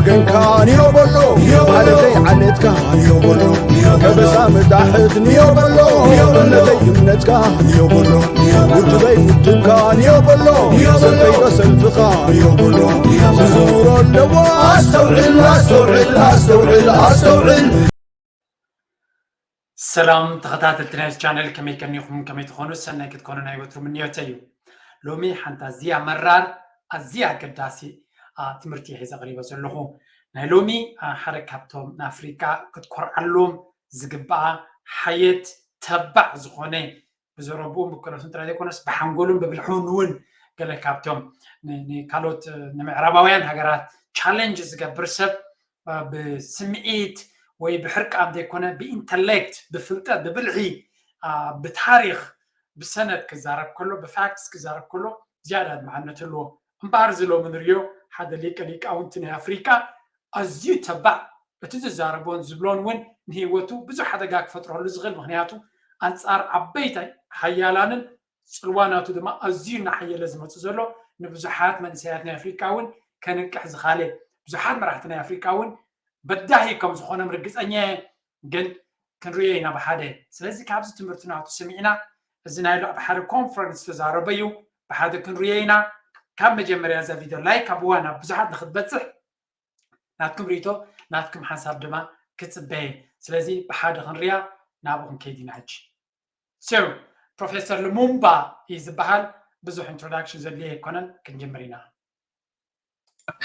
ገንካ ንዮ በሎ፣ ዓለተይ ዓለትካ ንዮ በሎ፣ ከበሳ መዳሕት ንዮ በሎ፣ እምነተይ እምነትካ ንዮ በሎ፣ ውድበይ ውድብካ ንዮ በሎ፣ ሰልፈይ ዶ ሰልፍኻ ንዮ በሎ፣ ዝዝውሮ ኣለዎ ኣስተውዕል ኣስተውዕል ኣስተውዕል ኣስተውዕል። ሰላም ተኸታተልቲ ናይዚ ቻነል፣ ከመይ ቀኒኹም? ከመይ ትኾኑ? ሰናይ ክትኮኑ ናይ ወትሩ ምንዮተይ እዩ። ሎሚ ሓንቲ ኣዝያ መራር፣ ኣዝያ ኣገዳሲ፣ ኣ፣ ትምህርቲ እየ ሒዘ ቀሪበ ዘለኹ። ናይ ሎሚ፣ ኣ፣ ሓደ ካብቶም ንኣፍሪቃ ክትኮርዓሎም ዝግብኣ ሓየት ተባዕ ዝኾነ፣ ብዘረብኡን ብክእለቱን ጥራይ ዘይኮነስ ብሓንጎሉን ብብልሑን እውን ገለ ካብቶም ን-፣ ንካልኦት፣ እ፣ ንምዕራባውያን ሃገራት ቻለንጅ ዝገብር ሰብ፣ እ፣ ብስምዒት ወይ ብሕርቃን ዘይኮነ ብኢንተሌክት፣ ብፍልጠት፣ ብብልሒ፣ አ፣ ብታሪኽ፣ ብሰነድ ክዛረብ ከሎ፣ ብፋክትስ ክዛረብ ከሎ ዝያዳ ኣድማዕነት ኣለዎ። እምበኣር እዚ ሎሚ ንሪኦ ሓደ ሊቀ ሊቃውንቲ ናይ ኣፍሪቃ ኣዝዩ ተባዕ፣ እቲ ዝዛረቦን ዝብሎን እውን ንህይወቱ ብዙሕ ሓደጋ ክፈጥረሉ ዝኽእል፣ ምኽንያቱ ኣንጻር ዓበይቲ ሓያላንን ጽልዋ ናቱ ድማ ኣዝዩ እናሓየለ ዝመጽእ ዘሎ፣ ንብዙሓት መንእሰያት ናይ ኣፍሪቃ እውን ከንቅሕ ዝኻለ፣ ብዙሓት መራሕቲ ናይ ኣፍሪቃ እውን በዳሂ ከም ዝኾኖም ርግጸኛ እየ። ግን ክንርእዮ ኢና ብሓደ። ስለዚ ካብዚ ትምህርቲ ናቱ ስሚዕና፣ እዚ ናይ ሎ-፣ ኣብ ሓደ ኮንፈረንስ ዝተዛረበ እዩ፣ ብሓደ ክንርእዮ ኢና። ካብ መጀመርያ እዛ ቪድዮ ላይክ ኣብዋ ናብ ብዙሓት ንክትበጽሕ ናትኩም ርእይቶ፣ ናትኩም ሓንሳብ ድማ ክጽበ እየ። ስለዚ ብሓደ ክንርእያ ናብኡ ክንከይድ ኢና ሕጂ። So ፕሮፌሰር ልሙምባ እዩ ዝበሃል። ብዙሕ ኢንትሮዳክሽን ዘድልዮ ኣይኮነን፣ ክንጅምር ኢና።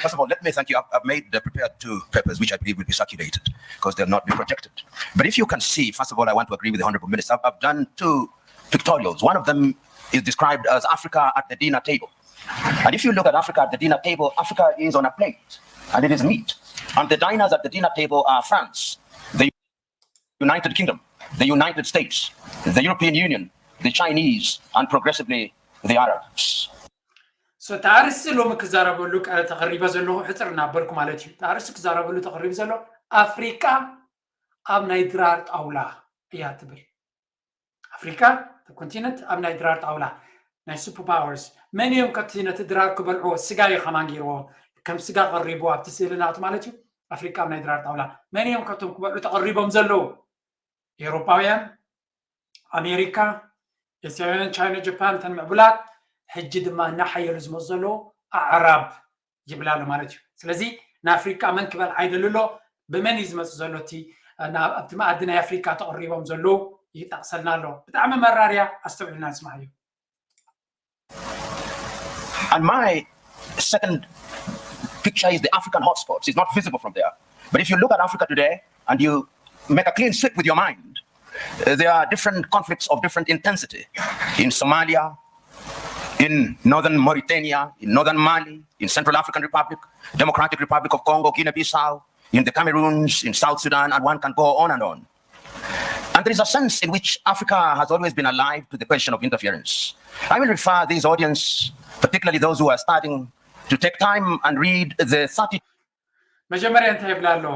First of all, let me thank you. I've, I've made the prepared two papers, which I believe will be circulated because they'll not be projected. But if you can see, first of all, I want to agree with the Honorable Minister. I've, I've done two pictorials. One of them is described as Africa at the dinner table. And if you look at Africa at the dinner table, Africa is on a plate and it is meat. And the diners at the dinner table are France, the United Kingdom, the United States, the European Union, the Chinese, and progressively the Arabs. So እቲ ኣርእስቲ ሎሚ ክዛረበሉ ቀ-፣ ተቐሪበ ዘለኹ ሕፅር እናበልኩ ማለት እዩ። እቲ ኣርእስቲ ክዛረበሉ ተቐሪቡ ዘሎ ኣፍሪቃ ኣብ ናይ ድራር ጣውላ እያ ትብል። ኣፍሪቃ ኮንቲነንት ኣብ ናይ ድራር ጣውላ ናይ ሱፐር ፓወርስ መን እዮም ከብቲ ነቲ ድራር ክበልዕዎ ስጋ እዩ ከማን ገይርዎ ከም ስጋ ቀሪቡ ኣብቲ ስእሊ ናቱ ማለት እዩ። ኣፍሪቃ ኣብ ናይ ድራር ጣውላ መን እዮም ከብቶም ክበልዑ ተቐሪቦም ዘለዉ? ኤውሮፓውያን፣ ኣሜሪካ፣ ኤስያውያን፣ ቻይና፣ ጃፓን፣ እተን ምዕቡላት ሕጂ ድማ እናሓየሉ ዝመፁ ዘለዉ ኣዕራብ ይብል ኣሎ ማለት እዩ። ስለዚ ንኣፍሪቃ መን ክበልዓ ይደሊ ኣሎ? ብመን እዩ ዝመፅእ ዘሎ? እቲ ና-፣ ኣብቲ መኣዲ ናይ ኣፍሪቃ ተቐሪቦም ዘለዉ ይጠቕሰልና ኣሎ። ብጣዕሚ መራርያ ኣስተውዒልና ንስማዓዮ። And my second picture is the African hotspots. It's not visible from there. But if you look at Africa today and you make a clean sweep with your mind, uh, there are different conflicts of different intensity in Somalia, in northern Mauritania, in northern Mali, in Central African Republic, Democratic Republic of Congo, Guinea-Bissau, in the Cameroons, in South Sudan, and one can go on and on. And there is a sense in which Africa has always been alive to the question of interference. I will refer this audience, particularly those who are starting, to take time and read the thirty መጀመርያ እንታይ ይብላ ኣሎ?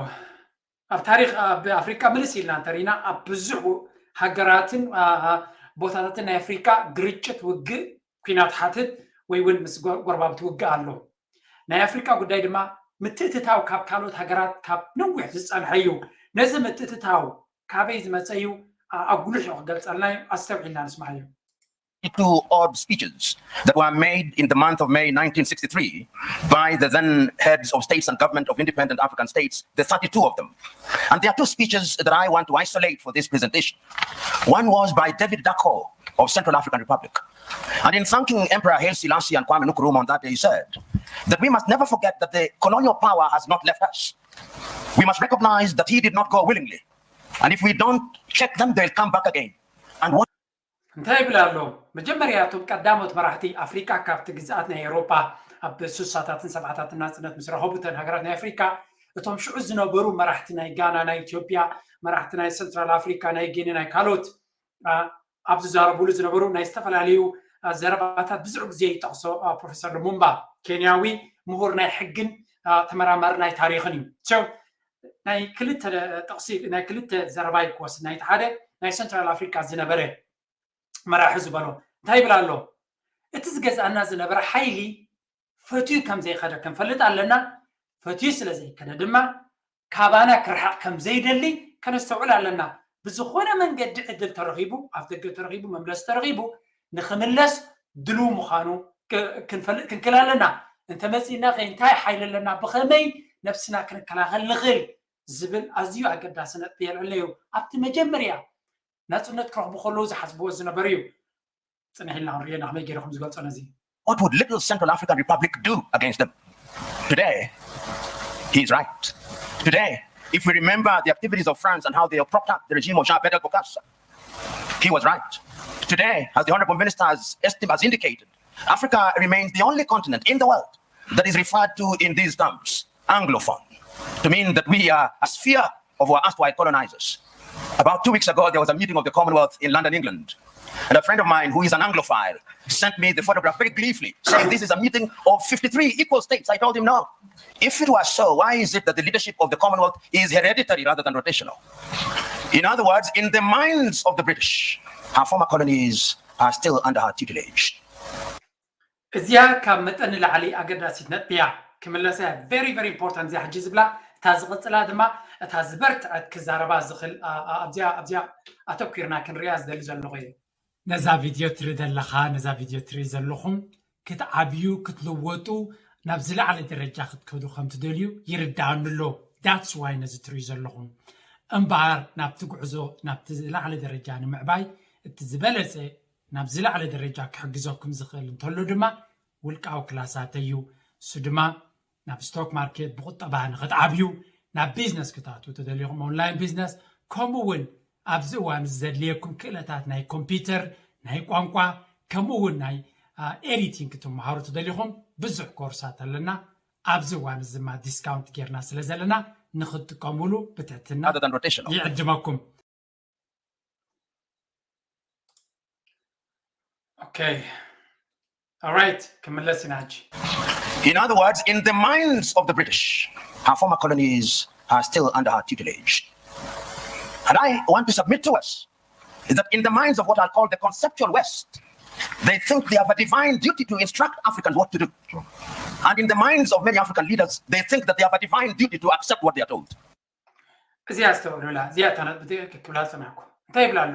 ኣብ ታሪኽ ኣብ ኣፍሪቃ ምልስ ኢልና እንተሪና ኣብ ብዙሕ ሃገራትን፣ አ፣ አ፣ ቦታታትን ናይ ኣፍሪቃ ግርጭት፣ ውግእ፣ ኲናት ሓትት ወይ እውን ምስ ጎ-፣ ጎረባብቲ ውግእ ኣሎ። ናይ ኣፍሪቃ ጉዳይ ድማ ምትእትታው ካብ ካልኦት ሃገራት ካብ ነዊሕ ዝጸንሐ እዩ። ነዚ ምትእትታው ካበይ ዝመጸ እዩ? ኣ-፣ ኣጉሊሑ ክገልጸልና እዩ። ኣስተውዒልና ንስማዓዮ። two odd speeches that were made in the month of May nineteen sixty-three by the then heads of states and government of independent African states, the thirty-two of them. And there are two speeches that I want to isolate for this presentation. One was by David Dacko of Central African Republic. And in thanking Emperor Haile Selassie and Kwame Nkrumah on that day, he said that we must never forget that the colonial power has not left us. We must recognize that he did not go willingly. And if we don't check them, they'll come back again. And what እንታይ ይብል ኣሎ? መጀመርያ እቶም ቀዳሞት መራሕቲ ኣፍሪቃ ካብቲ ግዝኣት ናይ ኤውሮጳ ኣብ ሱሳታትን ሰብዓታትን ናጽነት ምስ ረኸቡ፣ እተን ሃገራት ናይ ኣፍሪቃ፣ እቶም ሽዑ ዝነበሩ መራሕቲ ናይ ጋና፣ ናይ ኢትዮጵያ፣ መራሕቲ ናይ ሰንትራል ኣፍሪካ፣ ናይ ጊኒ፣ ናይ ካልኦት፣ ኣ፣ ኣብ ዝዛረቡሉ ዝነበሩ ናይ ዝተፈላለዩ፣ ኣ፣ ዘረባታት ብዙሕ ግዜ ይጠቕሶ፣ ኣ፣ ፕሮፌሰር ሉሙምባ ኬንያዊ ምሁር ናይ ሕግን፣ ኣ፣ ተመራማሪ ናይ ታሪኽን እዩ። So ናይ ክልተ ጥቕሲ፣ ናይ ክልተ ዘረባ እዩ ክወስድ። ናይቲ ሓደ ናይ ሰንትራል ኣፍሪካ ዝነበረ መራሒ ዝበሎ እንታይ ይብል ኣሎ? እቲ ዝገዝኣና ዝነበረ ሓይሊ ፈትዩ ከም ዘይኸደ ክንፈልጥ ኣለና። ፈትዩ ስለ ዘይከደ ድማ ካባና ክርሓቕ ከም ዘይደሊ ከነስተውዕል ኣለና። ብዝኾነ መንገዲ ዕድል ተረኺቡ፣ ኣፍ ደገ ተረኺቡ፣ መምለሲ ተረኺቡ፣ ንኽምለስ ድልው ምዃኑ ክ- ክንፈልጥ ክንክእል ኣለና። እንተመጺእና ከ እንታይ ሓይሊ ኣለና፣ ብኸመይ ነብስና ክንከላኸል ንኽእል ዝብል ኣዝዩ ኣገዳሲ ነጥቢ የልዕል ነይሩ። ኣብቲ መጀመርያ ናጽነት ክረኽቡ ከለዉ ዝሓስብዎ ዝነበሩ እዩ። ጽንሕ ኢልና ክንሪኦ ኢና ከመይ ገይሩ ከም ዝገልጾ ነዚ። What would little Central African Republic do against them? Today, he is right. Today, if we remember the activities of France and how they have propped up the regime of Jean Bedel Bokassa, he was right. Today, as the Honorable Minister has, esti- has indicated, Africa remains the only continent in the world that is referred to in these terms, Anglophone, to mean that we are a sphere of our erstwhile colonizers. About two weeks ago, there was a meeting of the Commonwealth in London, England. And a friend of mine who is an Anglophile sent me the photograph very gleefully, saying this is a meeting of fifty-three equal states. I told him no. If it was so, why is it that the leadership of the Commonwealth is hereditary rather than rotational? In other words, in the minds of the British, her former colonies are still under her tutelage. እዚኣ ካብ መጠን ንላዕሊ ኣገዳሲት ነጥቢ እያ። ክምለሰ very very important እዚኣ ሕጂ ዝብላ፣ እታ ዝቕጽላ ድማ እታ ዝበርትዐት ክዛረባ ዝኽእል፣ ኣ- ኣ- ኣብዚኣ ኣብዚኣ ኣተኲርና ክንሪኣ ዝደሊ ዘለኹ እየ። ነዛ ቪድዮ ትርኢ ዘለኻ፣ ነዛ ቪድዮ ትርኢ ዘለኹም ክትዓብዩ፣ ክትልወጡ፣ ናብ ዝለዓለ ደረጃ ክትከዱ ከም ትደልዩ ይርድኣኒ ኣሎ። That's why ነዚ ትርእዩ ዘለኹም። እምበኣር ናብቲ ጉዕዞ ናብቲ ዝለዓለ ደረጃ ንምዕባይ እቲ ዝበለጸ ናብ ዝለዓለ ደረጃ ክሕግዘኩም ዝኽእል እንተሎ ድማ ውልቃዊ ክላሳት እዩ። እሱ ድማ ናብ ስቶክ ማርኬት ብቁጠባ ንክትዓብዩ፣ ናብ ቢዝነስ ክትኣትዉ ተደሊኹም ኦንላይን ቢዝነስ፣ ከምኡ እውን ኣብዚ እዋን እዚ ዘድልየኩም ክእለታት ናይ ኮምፒውተር፣ ናይ ቋንቋ፣ ከምኡ እውን ናይ ኤዲቲንግ ክትመሃሩ ተደሊኹም ብዙሕ ኮርሳት ኣለና። ኣብዚ እዋን እዚ ድማ ዲስካውንት ጌርና ስለ ዘለና ንክትጥቀሙሉ ብትሕትና Rather than rotational. ይዕድመኩም። Okay. All right. ክምለስ ኢና ሕጂ። In other words, in the minds of the British, her former colonies are still under her tutelage. And I want to submit to us is that in the minds of what I'll call the conceptual West, they think they have a divine duty to instruct Africans what to do. And in the minds of many African leaders, they think that they have a definition of what they are told. እዚኣ ኣስተውዕሉላ። እዚኣ እታ ነጥቢ ክብላ ዝጸናሕኩ እንታይ ይብላ ኣሎ?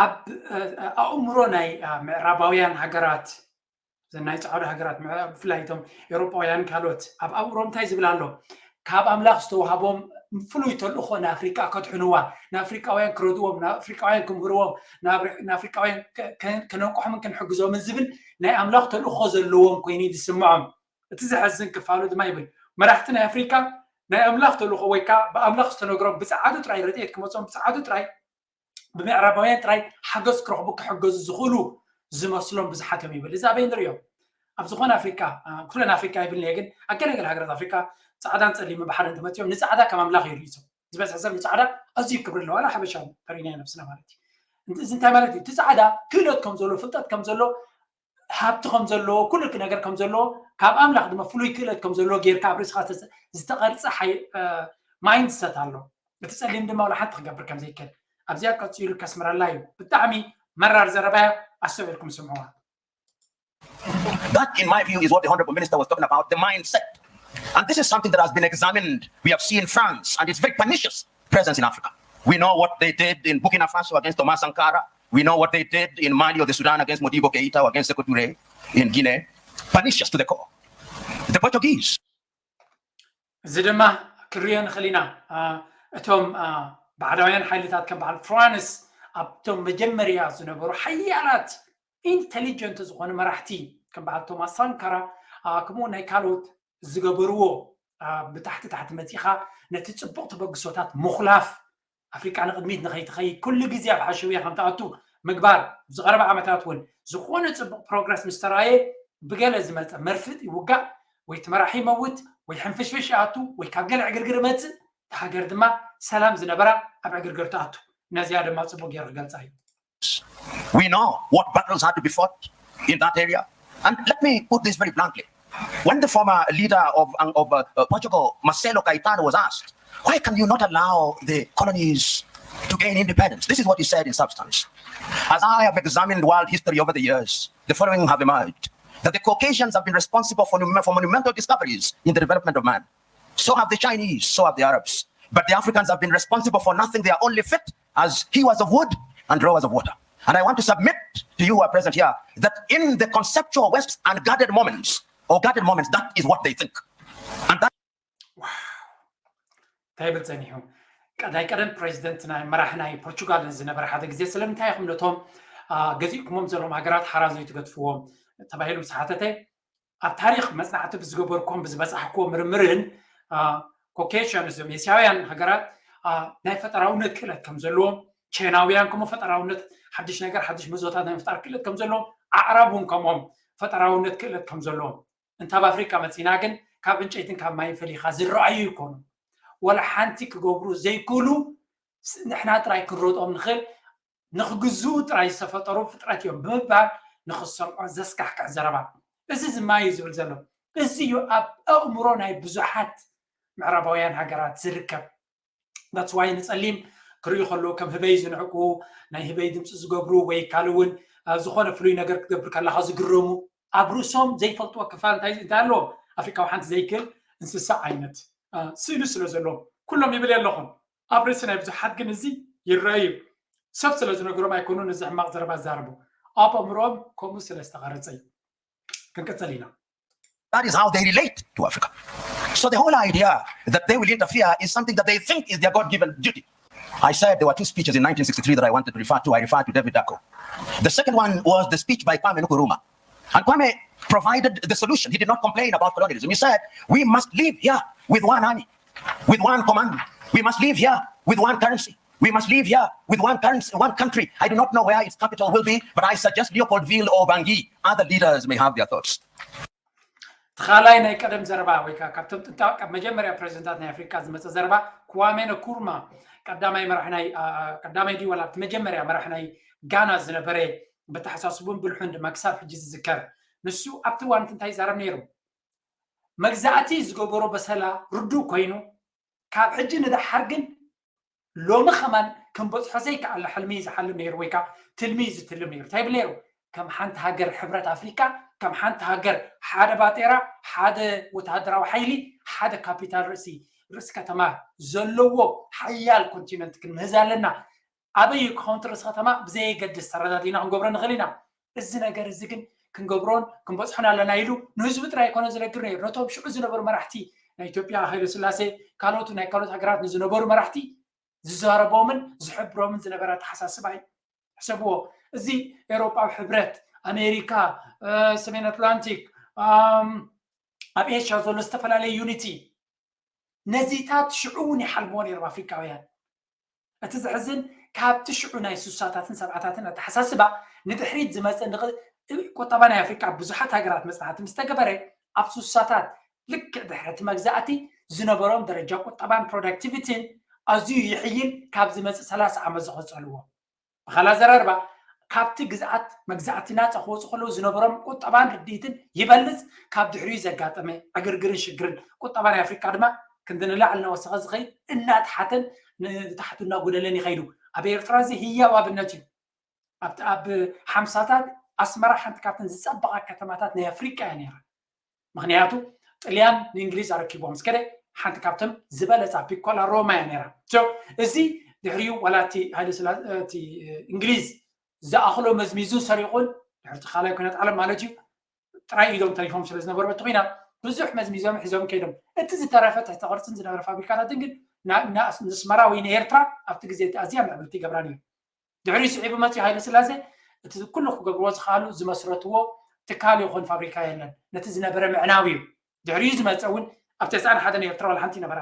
ኣብ ኣእምሮ ናይ ምዕራባውያን ሃገራት፣ እዘን ናይ ጻዕዱ ሃገራት፣ ብፍላይ እቶም ኤውሮጳውያን ካልኦት፣ ኣብ ኣእምሮም እንታይ ዝብል ኣሎ? ካብ ኣምላኽ ዝተዋህቦም ፍሉይ ተልእኾ ንኣፍሪቃ ከድሕንዋ፣ ንኣፍሪቃውያን ክረድዎም፣ ንኣፍሪቃውያን ክምህርዎም፣ ንኣፍሪቃውያን ከነንቅሖምን ክንሕግዞምን ዝብል ናይ ኣምላኽ ተልእኾ ዘለዎም ኮይኑ ዝስምዖም። እቲ ዘሕዝን ክፋሉ ድማ ይብል፣ መራሕቲ ናይ ኣፍሪቃ ናይ ኣምላኽ ተልእኾ ወይ ከዓ ብኣምላኽ ዝተነግሮም ብጸዓዱ ጥራይ ረድኤት ክመጾም፣ ብጸዓዱ ጥራይ፣ ብምዕራባውያን ጥራይ ሓገዝ ክረኽቡ ክሕገዙ ዝኽእሉ ዝመስሎም ብዙሓት እዮም ይብል። እዚ ኣበይ ንሪኦ? ኣብ ዝኾነ ኣፍሪቃ፣ ኩለን ኣፍሪቃ ይብልን እየ፣ ግን ኣብ ገለገለ ሃገራት ኣፍሪቃ ጻዕዳን ጸሊምን ብሓደ እንተመጺኦም ንጻዕዳ ከም ኣምላኽ እዩ ርእይቶ። ዝበዝሐ ሰብ ንጻዕዳ ኣዝዩ ክብሪ ኣለዎ። ዋላ ሓበሻ ተሪናዮ ነብስና ማለት እዩ። እዚ እንታይ ማለት እዩ? እቲ ጻዕዳ ክእለት ከም ዘሎ፣ ፍልጠት ከም ዘሎ፣ ሃብቲ ከም ዘለዎ፣ ኩሉ ነገር ከም ዘለዎ፣ ካብ ኣምላኽ ድማ ፍሉይ ክእለት ከም ዘለዎ ጌርካ ኣብ ርእስኻ ዝተቐርጸ ማይንድሰት ኣሎ። እቲ ጸሊም ድማ ዋላ ሓንቲ ክገብር ከም ዘይክእል ኣብዚኣ ቀጺሉ ከስምረላ እዩ። ብጣዕሚ መራር ዘረባ እያ። ኣስተውዒልኩም ስምዕዋ። That, in my view, is what the Honorable Minister was talking about, the mindset. And this is something that has been examined. We have seen France and its very pernicious presence in Africa. We know what they did in Burkina Faso against Thomas Sankara. We know what they did in Mali or the Sudan against Modibo Keita or against Sekou Toure in Guinea. Pernicious to the core. The Portuguese. እዚ ድማ ክንሪኦ ንኽእል ኢና። እቶም ባዕዳውያን ሓይልታት ከም በዓል ፍራንስ ኣብቶም መጀመርያ ዝነበሩ ሓያላት ኢንተሊጀንት ዝኾኑ መራሕቲ ከም በዓል ቶማስ ሳንካራ፣ ከምኡ ናይ ካልኦት ዝገበርዎ፣ ብታሕቲ ታሕቲ መፂኻ ነቲ ፅቡቕ ተበግሶታት ምኹላፍ፣ ኣፍሪቃ ንቕድሚት ንኸይትኸይድ ኩሉ ግዜ ኣብ ሓሸውያ ከም ትኣቱ ምግባር። ዝቐረበ ዓመታት እውን ዝኾነ ፅቡቕ ፕሮግረስ ምስ ተራእየ ብገለ ዝመፀ መርፍእ ይውጋእ ወይ እቲ መራሒ ይመውት ወይ ሕንፍሽፍሽ ይኣቱ ወይ ካብ ገለ ዕግርግር ይመፅእ፣ እታ ሃገር ድማ ሰላም ዝነበራ ኣብ ዕግርግር ትኣቱ። ነዚኣ ድማ ፅቡቕ ገይሩ ክገልፃ እዩ። We know what battles had to be fought in that area. And let me put this very bluntly. When the former leader of, of uh, uh, Portugal, Marcelo Caetano, was asked, "Why can you not allow the colonies to gain independence?" This is what he said in substance. "As I have examined world history over the years, the following have emerged: that the Caucasians have been responsible for, for monumental discoveries in the development of man. So have the Chinese, so have the Arabs. But the Africans have been responsible for nothing. They are only fit as hewers of wood and drawers of water. And I want to submit to you who are present here that in the conceptual West and guarded moments, or guarded moments, that is what they think. And that እንታይ ይብል ጸኒሑ? ቀ- ናይ ቀደም ፕሬዚደንት ናይ መራሕ ናይ ፖርቹጋል ዝነበረ ሓደ ግዜ ስለምንታይ ኢኹም ነቶም አ፣ ገዚእኩሞም ዘለዎም ሃገራት ሓራ ዘይትገድፍዎም ተባሂሉ ምስ ሓተተ ኣብ ታሪክ መጽናዕቲ ብዝገበርኩም ብዝበጻሕክዎ ምርምርን ኮኬሽን እዞም ኤስያውያን ሃገራት ናይ ፈጠራውነት ክእለት ከም ዘለዎም ቻይናውያን ከምኡ ፈጠራውነት ሓድሽ ነገር ሓድሽ መዞታት ናይ ምፍጣር ክእለት ከም ዘለዎም ኣዕራብ እውን ከምኦም ፈጠራውነት ክእለት ከም ዘለዎም እንተ ኣብ ኣፍሪካ መፂና ግን ካብ ዕንጨይትን ካብ ማይን ፈሊካ ዝረኣዩ ይኮኑ ወላ ሓንቲ ክገብሩ ዘይክእሉ ንሕና ጥራይ ክንሮጦም ንኽእል ንክግዝኡ ጥራይ ዝተፈጠሩ ፍጥረት እዮም ብምባል ንክሰምዖ ዘስካሕክሕ ዘረባ እዚ ዝማዩ ዝብል ዘሎ እዚ እዩ ኣብ ኣእምሮ ናይ ብዙሓት ምዕራባውያን ሃገራት ዝርከብ that's why ንፀሊም ክርእዩ ከለዉ ከም ህበይ ዝንዕቁ ናይ ህበይ ድምፂ ዝገብሩ ወይ ካልእ እውን ዝኾነ ፍሉይ ነገር ክትገብር ከለካ ዝግረሙ ኣብ ርእሶም ዘይፈልጥዎ ክፋል እንታይ እንታይ ኣለዎም ኣፍሪካዊ ሓንቲ ዘይክእል እንስሳ ዓይነት ስእሊ ስለ ዘለዎም ኩሎም ይብል ኣለኹም ኣብ ርእሲ ናይ ብዙሓት ግን እዚ ይረኣዩ ሰብ ስለ ዝነገሮም ኣይኮኑን እዚ ሕማቕ ዘረባ ዝዛረቡ ኣብ ኣእምሮኦም ከምኡ ስለ ዝተቐረፀ እዩ ክንቅፅል ኢና That is how they relate to Africa. So the whole idea that they will interfere is something that they think is their God-given duty. I said there were two speeches in nineteen sixty-three that I wanted to refer to. I referred to David Dacko. The second one was the speech by Kwame Nkrumah. And Kwame provided the solution. He did not complain about colonialism. He said, we must live here with one army, with one command. We must live here with one currency. We must live here with one currency, one country. I do not know where its capital will be, but I suggest Leopoldville or Bangui. Other leaders may have their thoughts. ተኻላይ ናይ ቀደም ዘረባ ወይ ከዓ ካብቶም ጥንታዊ ካብ መጀመርያ ፕሬዚደንታት ናይ ኣፍሪካ ዝመፀ ዘረባ ክዋሜ ንኩርማ ቀዳማይ መራሕ ናይ ቀዳማይ ድዩ ወላ ኣብቲ መጀመርያ መራሕ ናይ ጋና ዝነበረ በተሓሳስቡን ብልሑን ድማ ክሳብ ሕጂ ዝዝከር ንሱ ኣብቲ እዋን እንታይ ይዛረብ ነይሩ መግዛእቲ ዝገበሮ በሰላ ርዱእ ኮይኑ ካብ ሕጂ ንደሓር ግን ሎሚ ከማን ክንበፅሖ ዘይከኣልና ሕልሚ ዝሓልም ነይሩ ወይ ከዓ ትልሚ ዝትልም ነይሩ እንታይ ይብል ነይሩ ከም ሓንቲ ሃገር ሕብረት ኣፍሪካ ከም ሓንቲ ሃገር ሓደ ባጤራ ሓደ ወተሃደራዊ ሓይሊ ሓደ ካፒታል ርእሲ ርእሲ ከተማ ዘለዎ ሓያል ኮንቲነንት ክንምህዝ ኣለና ኣበይ ክኸውን ርእሲ ከተማ ብዘየገድስ ተረዳዲና ክንገብሮ ንኽእል ኢና እዚ ነገር እዚ ግን ክንገብሮን ክንበፅሖን ኣለና ኢሉ ንህዝቢ ጥራይ ኣይኮነ ዝነግር ነይሩ ነቶም ሽዑ ዝነበሩ መራሕቲ ናይ ኢትዮጵያ ሃይለ ስላሴ ካልኦቱ ናይ ካልኦት ሃገራት ንዝነበሩ መራሕቲ ዝዛረቦምን ዝሕብሮምን ዝነበረ ኣተሓሳስባ እዩ ሕሰብዎ እዚ ኤውሮጳዊ ሕብረት ኣሜሪካ ሰሜን ኣትላንቲክ ኣብ ኤሽያ ዘሎ ዝተፈላለየ ዩኒቲ ነዚታት ሽዑ እውን ይሓልምዎ ነይሮም ኣፍሪካውያን እቲ ዘሕዝን ካብቲ ሽዑ ናይ ሱሳታትን ሰብዓታትን ኣተሓሳስባ ንድሕሪት ዝመፀ ቁጠባ ናይ ኣፍሪካ ብዙሓት ሃገራት መፅናዕቲ ምስ ተገበረ ኣብ ሱሳታት ልክዕ ድሕሪ እቲ መግዛእቲ ዝነበሮም ደረጃ ቁጠባን ፕሮዳክቲቪቲን ኣዝዩ ይሕይል ካብ ዝመፅእ ሰላሳ ዓመት ዝኸፀልዎ ብኻል ኣዘራርባ ካብቲ ግዝኣት መግዛእቲ ናፃ ክወፁ ከለዉ ዝነበሮም ቁጠባን ርድኢትን ይበልፅ ካብ ድሕሪኡ ዘጋጠመ ዕግርግርን ሽግርን ቁጠባ ናይ ኣፍሪካ ድማ ክንዲ ንላዕሊ እናወሰኸ ዝኸይድ እናተሓተን ንታሕቱ እናጎደለን ይኸይዱ ኣብ ኤርትራ እዚ ህያው ኣብነት እዩ ኣብቲ ኣብ ሓምሳታት ኣስመራ ሓንቲ ካብተን ዝፀበቓ ከተማታት ናይ ኣፍሪቃ እያ ነይራ ምክንያቱ ጥልያን ንእንግሊዝ ኣረኪቦም ምስ ከደ ሓንቲ ካብቶም ዝበለፃ ፒኮላ ሮማ እያ ነይራ እዚ ድሕሪኡ ዋላ እቲ ሃይለ ስላ እቲ እንግሊዝ ዝኣኽሎ መዝሚዙን ሰሪቑን ድሕርቲ ካልኣይ ኩናት ዓለም ማለት እዩ ጥራይ ኢዶም ተሪፎም ስለ ዝነበሩ በቲ ኩናት ብዙሕ መዝሚዞም ሒዞም ከይዶም እቲ ዝተረፈ ትሕቲ ቅርፅን ዝነበረ ፋብሪካታትን ግን ንስመራ ወይ ንኤርትራ ኣብቲ ግዜ ኣዝያ ምዕብልቲ ይገብራ ነይሩ ድሕሪ ስዒቡ መፅኡ ሃይለ ስላሴ እቲ ኩሉ ክገብርዎ ዝኽኣሉ ዝመስረትዎ ትካል ይኹን ፋብሪካ የለን ነቲ ዝነበረ ምዕናው እዩ ድሕሪኡ ዝመፀ እውን ኣብ ተስዓን ሓደን ኤርትራ ዋላ ሓንቲ ነበራ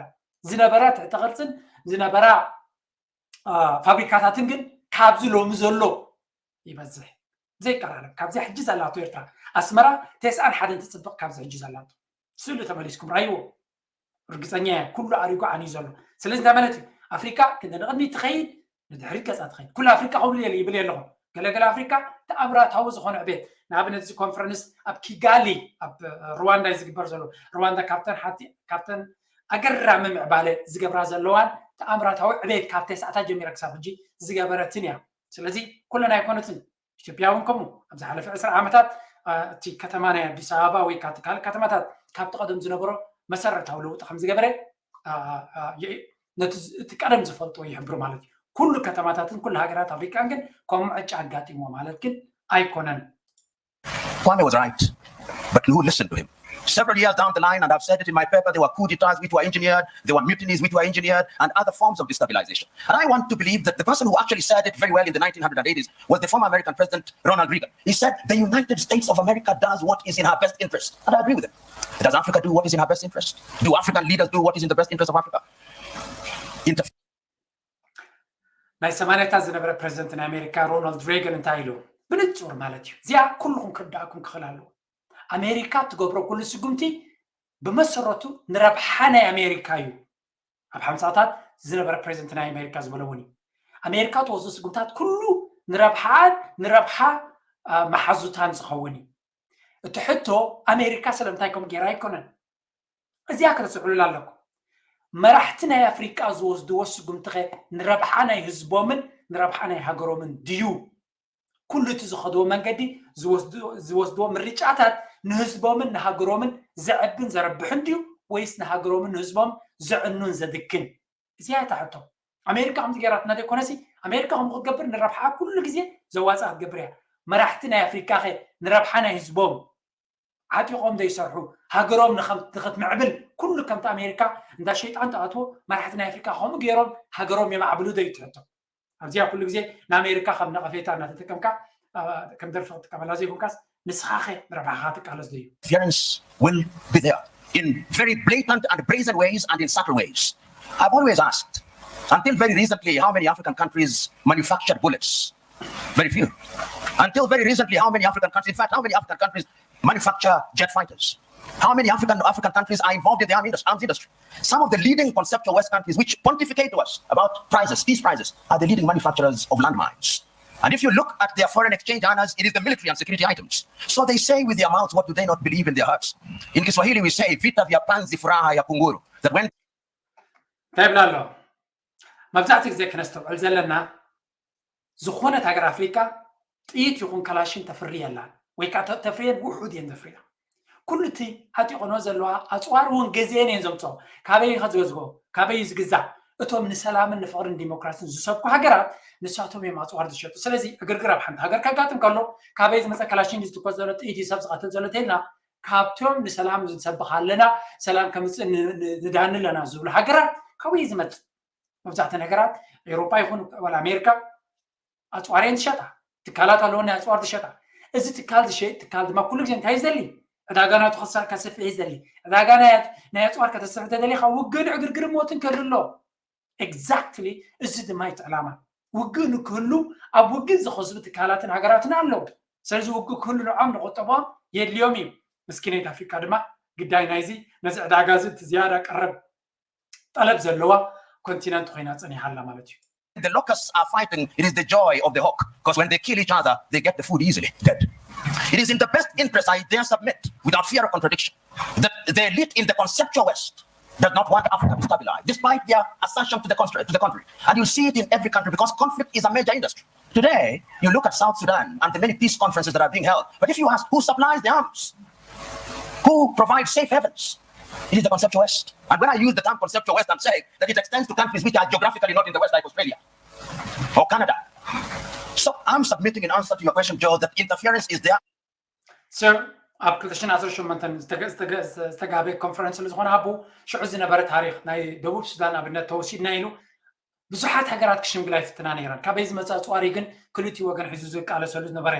ዝነበራ ትሕቲ ቅርፅን ዝነበራ ፋብሪካታትን ግን ካብዚ ሎሚ ዘሎ ይበዝሕ ዘይቀራረብ ካብዚ ሕጂ ዘላቶ ኤርትራ ኣስመራ ተስዓን ሓደን ትፅብቕ ካብዚ ሕጂ ዘላቶ ስእሉ ተመሊስኩም ራይዎ ርግፀኛ እየ ኩሉ ኣሪጉ ዓንዩ ዘሎ ስለዚ እንታይ ማለት እዩ ኣፍሪካ ክንደ ንቅድሚት ትኸይድ ንድሕሪት ገፃ ትኸይድ ኩሉ ኣፍሪካ ክብሉ የለ ይብል የለኹም ገለገለ ኣፍሪካ ተኣምራታዊ ዝኾነ ዕቤት ንኣብነት እዚ ኮንፈረንስ ኣብ ኪጋሊ ኣብ ሩዋንዳ እዩ ዝግበር ዘሎ ሩዋንዳ ካብተን ሓንቲ ካብተን ኣገራሚ ምዕባለ ዝገብራ ዘለዋን ተኣምራታዊ ዕቤት ካብ ተስዓታት ጀሚራ ክሳብ ሕጂ ዝገበረትን እያ ስለዚ ኩለን ኣይኮነትን ኢትዮጵያ እውን ከምኡ ኣብ ዝሓለፈ ዕስራ ዓመታት እቲ ከተማ ናይ ኣዲስ ኣበባ ወይ ካልእ ከተማታት ካብቲ ቀደም ዝነበሮ መሰረታዊ ለውጢ ከም ዝገበረ ነቲ ቀደም ዝፈልጦ ይሕብሩ ማለት እዩ። ኩሉ ከተማታትን ኩሉ ሃገራት ኣፍሪቃን ግን ከም ዕጫ ኣጋጢሞ ማለት ግን ኣይኮነን። Kwame was right, but who listened to him? Several years down the line, and I've said it in my paper, there were coup d'etats which were engineered, there were mutinies which were engineered, and other forms of destabilization. And I want to believe that the person who actually said it very well in the nineteen eighties was the former American President Ronald Reagan. He said, "The United States of America does what is in her best interest." And I agree with him. Does Africa do what is in her best interest? Do African leaders do what is in the best interest of Africa? ናይ ሰማንያታት ዝነበረ ፕሬዚደንት ናይ ኣሜሪካ ሮናልድ ሬገን እንታይ ኢሉ? ብንጹር ማለት እዩ። እዚኣ ኩልኹም ክርዳእኩም ክኽእል ኣለዎ። ኣሜሪካ ትገብሮ ኩሉ ስጉምቲ ብመሰረቱ ንረብሓ ናይ ኣሜሪካ እዩ። ኣብ ሓምሳታት ዝነበረ ፕሬዚደንት ናይ ኣሜሪካ ዝበሎ እውን እዩ። ኣሜሪካ ትወስዶ ስጉምታት ኩሉ ንረብሓን ንረብሓ መሓዙታን ዝኸውን እዩ። እቲ ሕቶ ኣሜሪካ ስለምንታይ ከምኡ ገይራ ኣይኮነን። እዚኣ ከተስዕሉላ ኣለኩም። መራሕቲ ናይ ኣፍሪቃ ዝወስድዎ ስጉምትኸ ንረብሓ ናይ ህዝቦምን ንረብሓ ናይ ሃገሮምን ድዩ? ኩሉ እቲ ዝኸድዎ መንገዲ ዝወስድዎ ምርጫታት ንህዝቦምን ንሃገሮምን ዘዕብን ዘረብሕን ድዩ ወይስ ንሃገሮምን ንህዝቦም ዘዕኑን ዘድክን? እዚኣ እታ ሕቶ። ኣሜሪካ ከምዚ ገይራትና ዘይኮነሲ ኣሜሪካ ከምኡ ክትገብር ንረብሓ ኩሉ ግዜ ዘዋፅኣ ክትገብር እያ። መራሕቲ ናይ ኣፍሪካ ኸ ንረብሓ ናይ ህዝቦም ዓጢቖም ዘይሰርሑ ሃገሮም ንኽትምዕብል ኩሉ ከምቲ ኣሜሪካ እንዳ ሸይጣን ተኣትዎ መራሕቲ ናይ ኣፍሪካ ከምኡ ገይሮም ሃገሮም የማዕብሉ ዶ ይትሕቶ? ኣብዚኣ ኩሉ ግዜ ንኣሜሪካ ከም ነቐፌታ እናተጠቀምካ ከም ደርፊ ክትጥቀመላ ዘይኮንካስ ንስኻ ኸ ንረብሓኻ ትቃለስ ዶ እዩ? Interference will be there in very blatant and brazen ways and in subtle ways. I've always asked, until very recently, how many African countries manufactured bullets? Very few. Until very recently, how many African countries, in fact, how many African countries manufacture jet fighters? How many African African countries are involved in the arms industry? Some of the leading conceptual West countries which pontificate to us about prizes, peace prizes, are the leading manufacturers of landmines. And if you look at their foreign exchange earners, it is the military and security items. So they say with their mouths, what do they not believe in their hearts? In Kiswahili, we say, vita vya panzi furaha ya kunguru. That when እንታይ ይብላ ኣሎ? መብዛሕትኡ ግዜ ክነስተውዕል ዘለና ዝኾነት ሃገር ኣፍሪካ ጥይት ይኹን ካላሽን ተፍሪ የላን፣ ወይ ከዓ ተፍርየን ውሑድ እየን ዘፍርያ። ኩሉ እቲ ዓጢቆኖ ዘለዋ ኣፅዋር እውን ገዜን እየን ዘምፅኦ። ካበይ ከዝገዝጎ? ካበይ እዩ ዝግዛእ? እቶም ንሰላምን ንፍቅርን ዲሞክራሲን ዝሰብኩ ሃገራት ንሳቶም እዮም ኣፅዋር ዝሸጡ። ስለዚ ዕግርግር ኣብ ሓንቲ ሃገር ከጋጥም ከሎ ካበይ ዝመፀ ካላሽን ዝትኮስ ዘሎ ጥይት እዩ ሰብ ዝቐትል ዘሎ ተይልና ካብቶም ንሰላም ንሰብኽ ኣለና ሰላም ከምፅእ ንዳኒ ኣለና ዝብሉ ሃገራት ካብኡ እዩ ዝመፅእ። መብዛሕተን ሃገራት ኤውሮጳ ይኹን ዋላ ኣሜሪካ ኣፅዋር እየን ዝሸጣ። ትካላት ኣለዎ ናይ ኣፅዋር ዝሸጣ። እዚ ትካል ዝሸይጥ ትካል ድማ ኩሉ ግዜ እንታይ እዩ ዝደሊ? ዕዳጋ ናቱ ከስፍሕ እዩ ዝደሊ። ዕዳጋ ናይ ኣፅዋር ከተስፍሕ ተደሊኻ ውግእን ዕግርግርን ሞትን ክህሉ ኣሎ። ኤግዛክትሊ እዚ ድማ እቲ ዕላማ። ውግእ ንክህሉ ኣብ ውግእ ዝኸስቡ ትካላትን ሃገራትን ኣለዉ። ስለዚ ውግእ ክህሉ ንዖም ንቁጠቦም የድልዮም እዩ። ምስኪነይት ኣፍሪካ ድማ ግዳይ ናይዚ ነዚ ዕዳጋ እዚ እቲ ዝያዳ ቀረብ ጠለብ ዘለዋ ኮንቲነንት ኮይና ፀኒሓ ኣላ ማለት እዩ። The locusts are fighting, it is the joy of the hawk. Because when they kill each other, they get the food easily, dead. It is in the best interest, I dare submit, without fear of contradiction, that the elite in the conceptual West does not want Africa to stabilize, despite their assertion to the contrary. To the contrary. And you see it in every country because conflict is a major industry. Today, you look at South Sudan and the many peace conferences that are being held. But if you ask who supplies the arms, who provides safe havens, it is the conceptual West. And when I use the term conceptual West, I'm saying that it extends to countries which are geographically not in the West, like Australia or Canada. So I'm submitting in answer to your question, Joe, that interference is there. Sir, ኣብ ክልተ ሽሕን ዓሰርተ ሸሞንተን ዝተጋበየ ኮንፈረንስ ስለ ዝኾነ ኣቦ ሽዑ ዝነበረ ታሪክ ናይ ደቡብ ሱዳን ኣብነት ተወሲድና ኢሉ ብዙሓት ሃገራት ክሽምግላ ይፍትና ነይረን። ካበይ ዝመፅእ ኣፅዋር ግን ክልቲኡ ወገን ሒዙ ዝቃለሰሉ ዝነበረ።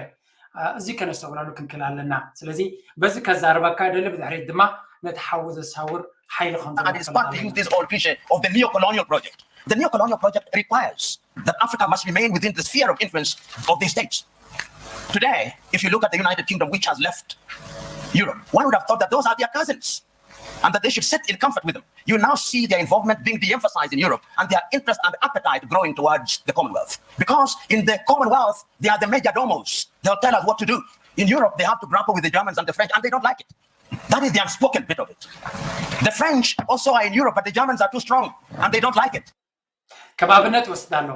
እዚ ከነስተውዕለሉ ክንክእል ኣለና። ስለዚ በዚ ከዛርበካ ደሊ ብድሕሪት ድማ ነቲ ሓዊ ዘሳውር ሓይሊ ከም And it's part of this old cliche of the neo-colonial project. The neo-colonial project requires that Africa must remain within the sphere of influence of these states. Today, if you look at the United Kingdom, which has left Europe, one would have thought that those are their cousins and that they should sit in comfort with them. You now see their involvement being de-emphasized in Europe and their interest and appetite growing towards the Commonwealth. Because in the Commonwealth, they are the major domos. They'll tell us what to do. In Europe, they have to grapple with the Germans and the French, and they don't like it. That is the unspoken bit of it. The French also are in Europe, but the Germans are too strong, and they don't like it. ከም ኣብነት ወስድ ኣሎ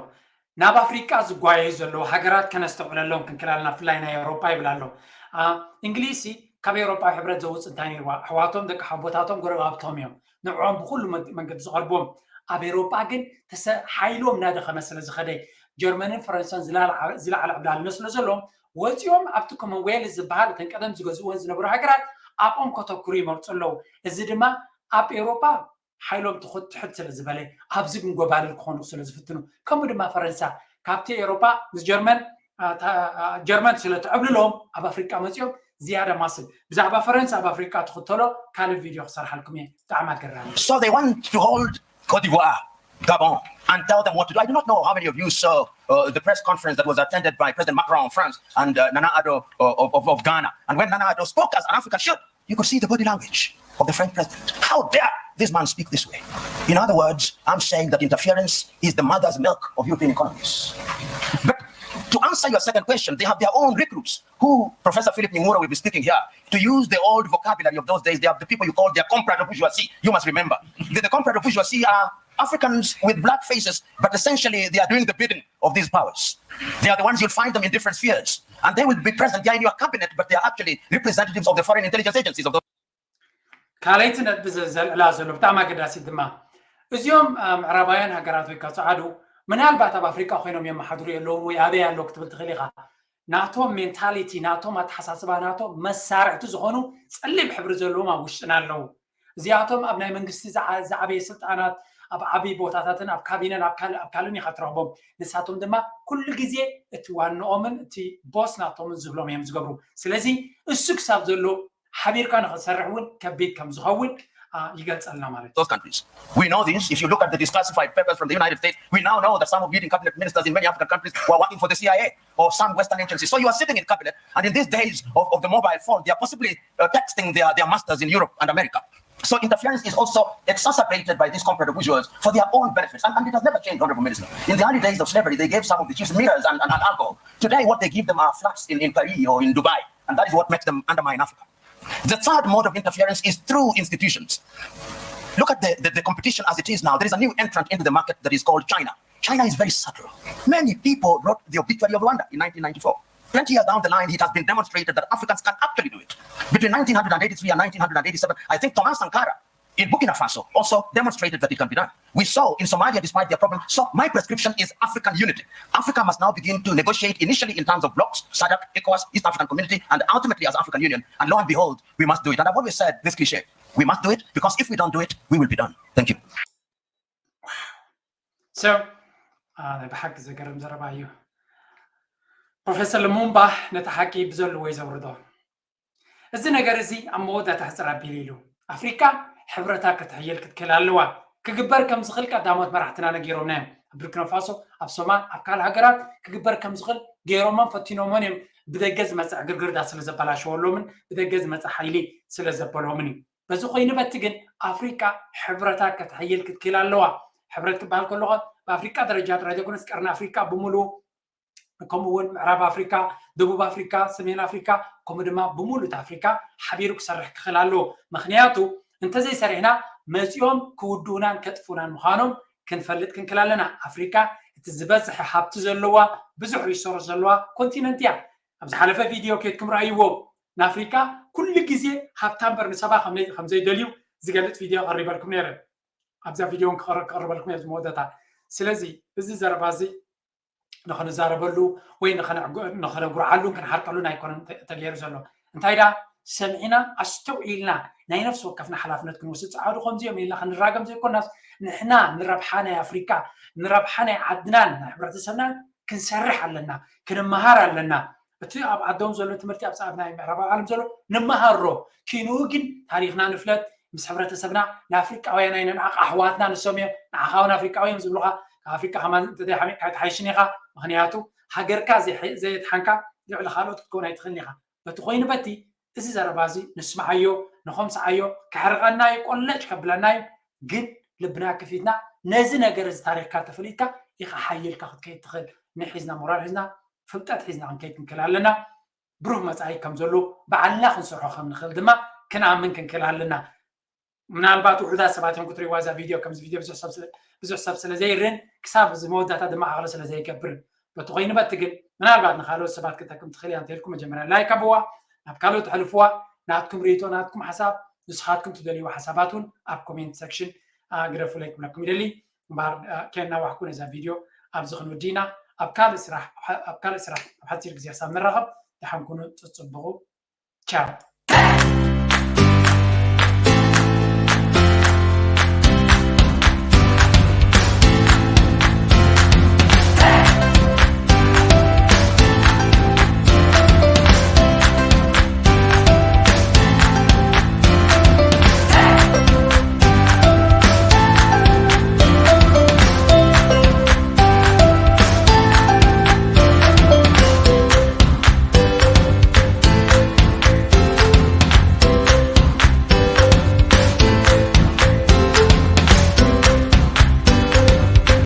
ናብ ኣፍሪቃ ዝጓየዩ ዘለዉ ሃገራት ከነስተውዕለሎም ክንክላልና ብፍላይ ናይ ኤውሮጳ ይብል ኣሎ። እንግሊዝ ካብ ኤውሮጳዊ ሕብረት ዘውፅእ እንታይ ነይርዋ? ኣሕዋቶም፣ ደቂ ሓቦታቶም፣ ጎረባብቶም እዮም ንዕኦም ብኩሉ መግ- መንገዲ ዝቐርቦም። ኣብ ኤውሮጳ ግን ተሰ- ሓይሎም እናደኸመ ስለ ዝኸደ፣ ጀርመንን ፈረንሳን ዝላለ- ዝለዓለ ዕብላልነት ስለ ዘለዎም፣ ወፂኦም ኣብቲ ኮመንዌልዝ ዝበሃል እተን ቀደም ዝገዝእወን ዝነበሩ ሃገራት ኣብኦም ከተኩሩ ይመርፁ ኣለዉ። እዚ ድማ ኣብ ኤውሮጳ ሓይሎም ትኹ- ትሕት ስለ ዝበለ፣ ኣብዚ ግን ጎባልል ክኾኑ ስለ ዝፍትኑ፣ ከምኡ ድማ ፈረንሳ ካብቲ ኤውሮጳ ምስ ጀርመን ጀርመን ስለ ትዕብልሎም ኣብ ኣፍሪቃ መፂኦም ዝያዳ ማስል። ብዛዕባ ፈረንሳ ኣብ ኣፍሪቃ ትኽተሎ ካልእ ቪድዮ ክሰርሓልኩም እየ። ብጣዕሚ ኣገራሚ። So they want to hold Cote d'Ivoire, Gabon, and tell them what to do. I do not know how many of you saw uh, the press conference that was attended by President Macron of France and uh, Nana Addo uh, of, of, of Ghana. And when Nana Addo spoke as an African should, you could see the body language of the French president. How dare this man speak this way? In other words, I'm saying that interference is the mother's milk of European economies. But to answer your second question, they have their own recruits who Professor Philip Nyung'ura will be speaking here to use the old vocabulary of those days. They have the people you call their comprador bourgeoisie. You must remember that the comprador bourgeoisie are Africans with black faces, but essentially they are doing the bidding of these powers. They are the ones you'll find them in different spheres. And they will be present there in your cabinet, but they are actually representatives of the foreign intelligence agencies of those. ካልኣይቲ ነጥቢ ዘ- ዘልዕላ ዘሎ ብጣዕሚ ኣገዳሲት ድማ፣ እዚኦም አ፣ ምዕራባውያን ሃገራት ወይ ከዓ ጸዓዱ ምናልባት ኣብ ኣፍሪቃ ኮይኖም የመሓድሩ የለውን ወይ ኣበይ ኣሎ ክትብል ትኽእል ኢኻ። ናቶም ሜንታሊቲ፣ ናቶም ኣተሓሳስባ፣ ናቶም መሳርሕቲ ዝኾኑ ጸሊም ሕብሪ ዘለዎም ኣብ ውሽጥና ኣለዉ። እዚኣቶም ኣብ ናይ መንግስቲ ዝዓ- ዝዓበየ ስልጣናት፣ ኣብ ዓብዪ ቦታታትን ኣብ ካቢነን ኣብ ካልእ ኣብ ካልእን ኢኻ ትረኽቦም። ንሳቶም ድማ ኩሉ ግዜ እቲ ዋንኦምን እቲ ቦስ ናቶምን ዝብሎም እዮም ዝገብሩ። ስለዚ እሱ ክሳብ ዘሎ ሓቢርካ ንኽትሰርሕ እውን ከቢድ ከም ዝኸውን አ፣ ይገልጸልና ማለት እዩ። Those countries. We know this. If you look at the declassified papers from the United States, we now know that some of leading cabinet ministers in many African countries were working for the C I A or some Western agencies. So you are sitting in cabinet, and in these days of, of the mobile phone, they are possibly uh, texting their, their masters in Europe and America. So interference is also exacerbated by these comprador bourgeois for their own benefits. And, and it has never changed, Honorable Minister. In the early days of slavery, they gave some of the chiefs mirrors and, and, and alcohol. Today, what they give them are flats in, in Paris or in Dubai. And that is what makes them undermine Africa. The third mode of interference is through institutions. Look at the, the, the competition as it is now. There is a new entrant into the market that is called China. China is very subtle. Many people wrote the obituary of Rwanda in nineteen ninety-four. Twenty years down the line, it has been demonstrated that Africans can actually do it. Between nineteen eighty-three and nineteen eighty-seven, I think Thomas Sankara in Burkina Faso also demonstrated that it can be done. We saw in Somalia, despite their problem. So my prescription is African unity. Africa must now begin to negotiate initially in terms of blocs, SADC, ECOWAS, East African Community, and ultimately as African Union. And lo and behold, we must do it. And I've always said this cliche, we must do it, because if we don't do it, we will be done. Thank you. So ናይ ብሓቂ ዘገርም ዘረባ እዩ። ፕሮፌሰር ልሙምባ ነቲ ሓቂ ብዘለዎ እዩ ዘውርዶ። እዚ ነገር እዚ ኣብ መወዳእታ ሕፅር ኣቢሉ ኢሉ፣ ኣፍሪካ ሕብረታ ክትሕይል ክትክእል ኣለዋ። ክግበር ከም ዝኽእል ቀዳሞት መራሕትና ነጊሮምና እዮም። ኣብ ቡርኪና ፋሶ፣ ኣብ ሶማል፣ ኣብ ካልእ ሃገራት ክግበር ከም ዝኽእል ገይሮሞን ፈቲኖሞን እዮም። ብደገ ዝመፅእ ዕግርግርዳ ስለ ዘበላሸወሎምን ብደገ ዝመፅእ ሓይሊ ስለ ዘበሎምን እዩ። በዚ ኮይኑ በቲ ግን ኣፍሪካ ሕብረታ ክትሕይል ክትክእል ኣለዋ። ሕብረት ክበሃል ከለኹ ብኣፍሪካ ደረጃ ጥራይ ዘይኮነስ ቀርኒ ኣፍሪካ ብምሉኡ፣ ከምኡ እውን ምዕራብ ኣፍሪካ፣ ደቡብ ኣፍሪካ፣ ሰሜን ኣፍሪካ፣ ከምኡ ድማ ብምሉእ ኣፍሪካ ሓቢሩ ክሰርሕ ክኽእል ኣለዎ። ምክንያቱ እንተዘይሰሪሕና መፂኦም ክውድኡናን ከጥፉናን ምዃኖም ክንፈልጥ ክንክእል ኣለና። ኣፍሪካ እቲ ዝበዝሐ ሃብቲ ዘለዋ፣ ብዙሕ ሪሶርስ ዘለዋ ኮንቲነንት እያ። ኣብ ዝሓለፈ ቪድዮ ኬድኩም ረኣይዎ። ንኣፍሪካ ኩሉ ግዜ ሃብታ እምበር ንሰባ ከም ዘይደልዩ ዝገልፅ ቪድዮ ቀሪበልኩም ነይረ። ኣብዛ ቪድዮ እውን ክቐር- ክቐርበልኩም እየ ኣብዚ መወዳእታ። ስለዚ እዚ ዘረባ እዚ ንኽንዛረበሉ ወይ ንኽነዕጉ- ንኽነጉርዓሉን ክንሓርቀሉን ኣይኮነን ተ- ተገይሩ ዘሎ። እንታይ ደኣ ሰሚዕና ኣስተውዒልና ናይ ነፍሲ ወከፍና ሓላፍነት ክንወስድ፣ ጸዓዱ ከምዚኦም ኢልና ክንራገም ዘይኮናስ ንሕና ንረብሓ ናይ ኣፍሪካ፣ ንረብሓ ናይ ዓድናን ናይ ሕብረተሰብናን ክንሰርሕ ኣለና፣ ክንመሃር ኣለና። እቲ ኣብ ዓዶም ዘሎ ትምህርቲ ኣብ ጻዕብ ናይ ምዕራባዊ ዓለም ዘሎ ንመሃሮ። ኪንኡ ግን ታሪኽና ንፍለጥ፣ ምስ ሕብረተሰብና ንኣፍሪቃውያን ኣይነንዓቕ፣ ኣሕዋትና ንሶም እዮም። ንዓኻ እውን ኣፍሪቃዊ እዮም ዝብሉኻ። ካብ ኣፍሪቃ ከማን እንተዘይሓሚቕካ ኣይትሓይሽን ኢኻ። ምኽንያቱ ሃገርካ ዘይሐ- ዘየድሓንካ ልዕሊ ካልኦት ክትከውን ኣይትኽእልን ኢኻ። በቲ ኮይኑ በቲ እዚ ዘረባ እዚ ንስምዓዮ፣ ንኸምስዓዮ፣ ከሕርቐና እዩ፣ ቆለጭ ከብለና እዩ። ግን ልብና ከፊትና ነዚ ነገር እዚ ታሪኽካ ተፈሊጥካ ኢኻ ሓይልካ ክትከይድ ትኽእል። ንሒዝና ሞራል ሒዝና ፍልጠት ሒዝና ክንከይድ ክንክእል ኣለና። ብሩህ መጻኢ ከም ዘሎ ባዕልና ክንሰርሖ ከም ንኽእል ድማ ክንኣምን ክንክእል ኣለና። ምናልባት ውሑዳት ሰባት እዮም ክትሪእዋ እዛ ቪድዮ፣ ከምዚ ቪድዮ ብዙሕ ሰብ ስለ- ብዙሕ ሰብ ስለ ዘይርን ክሳብ እዚ መወዳእታ ድማ ኣኽሊ ስለ ዘይገብርን። በቲ ኮይኑ በቲ ግን ምናልባት ንካልኦት ሰባት ክጠቅም ትኽእል እያ እንተልኩም መጀመርያ ላይክ ኣብዋ፣ ናብ ካልኦት ኣሕልፍዋ። ናትኩም ርእይቶ፣ ናትኩም ሓሳብ፣ ንስኻትኩም ትደልይዎ ሓሳባት እውን ኣብ ኮሜንት ሰክሽን ግደፉለይ ክብለኩም ይደሊ። እምበኣር ከየናዋሕኩ ነዛ ቪድዮ ኣብዚ ክንውዲ ኢና። ኣብ ካልእ ስራሕ ኣብ ካልእ ስራሕ ኣብ ሓፂር ግዜ ክሳብ ንራኸብ ደሓን ኩኑ፣ ፅፅብቑ። ቻው።